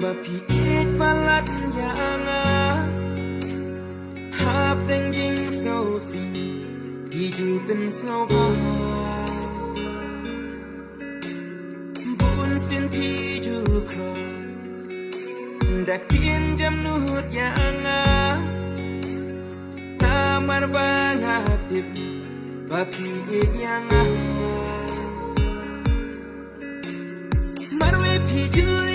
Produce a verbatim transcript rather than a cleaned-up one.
Phi ïeit palat ïa nga, hapdeng jingsngewsih phi ju pynsngewbha. Bunsien phi ju khroh da ka ktien jemnud ïa nga, namar ba nga tip ba phi ïeit ïa nga. Marwei phi ju